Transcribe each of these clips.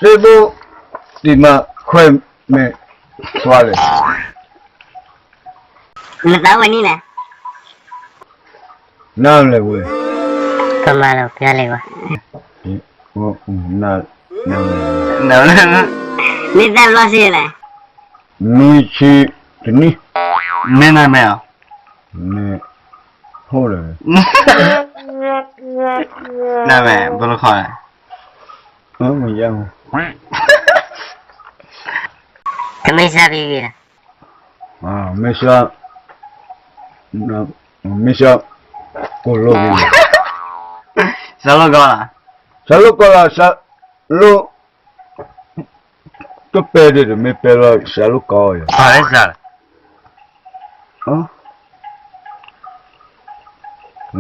Facebook တံၤမၤခွဲးမဲာ်သွါလဲၣ်. နသးဝဲန့ၣ်လဲၣ်. နလဲၣ်ဝဲ. ကမၤလီၤပျါလဲၣ်ဝဲ. နလဲၣ်. မ့ၢ်သၢဘျီစ့လဲၣ်. နွံဆံတနံၣ်. မ့ၢ်နမဲာ်ဧါ. မ့ၢ်ဟိၣ်လၢၤ. နမဲာ် ဘၣ်လီၤခီလဲၣ်. မ့ၢ်ယါမူ ကမ့ၢ်စၢ်ဖံဖံလီၤ. မ့ၢ်စၢ်, မ့ၢ်စၢ်, ကိၣ်လိၣ်ဖံဖံ, စၢ်လိၣ်ကီလီၤ, စၢ်လိၣ်ကီလီၤ, စၢ်လိၣ်, တပဲဒ်တမ့ၢ်ပဲလီၤ စၢ်လိၣ်ကီယၤ, ပှၤလၢစၢ်လီၤ.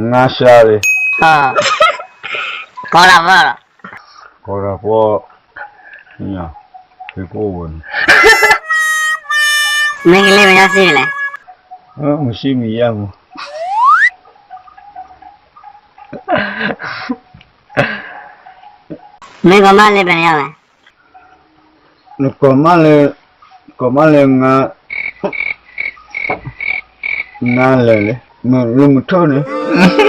ငါစၢ်လံ, ကီတၢ်ဖီလီၤ, ကီတၢ်ဖီ, ဖံဖံအိၣ်ဝဲန့ၣ်, မ့ၢ်ကလ့ပယီၤစံးလဲၣ်, မ့ၢ်စံးမ့ၢ်ယါမူ, မ့ၢ်ကီမၣ်လၢပယီၤလဲၣ်, နကီမၣ်လၢ, ကီမၣ်လၢငါ, ငါလဲၤလံ, မ့ၢ်လၢမုၢ်ထူၣ်န့ၣ်,